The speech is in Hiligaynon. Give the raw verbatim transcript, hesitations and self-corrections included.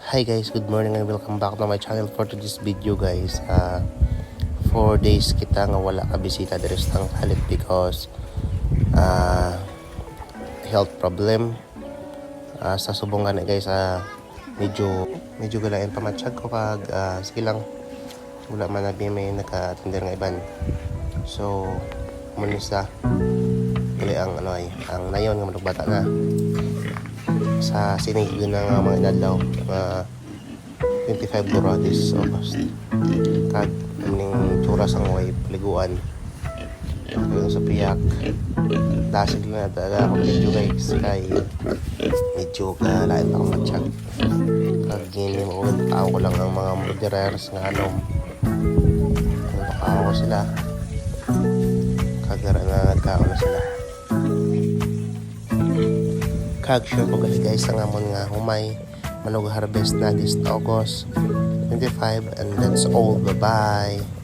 Hi guys, good morning and welcome back to my channel. For today's video guys, uh, four days kita nga wala ka bisita diri sa Tangkalit because uh, health problem. Uh, sa subong gani guys, uh, medyo medyo galain pamatyag ko kag uh, sige lang, wala man na may naka-attender nga iban. So muna sa gali ang ano ay ang nayon nga manugbata na sa sinig na nga mga inadlaw nga twenty-five guro this August. Kag ning tsura sang way paliguan. Kag sa piyak, dasig na talaga ako medyo guys kay medyo ka lain ako matsyag. Kag gini mo tao ko lang ang mga murderers nga ano. Ano ka ako sila. Kagara na nagkaon na sila. Kag sure ko gali guys ang amon nga humay manug-harvest na this August twenty-five, and that's all. Bye-bye.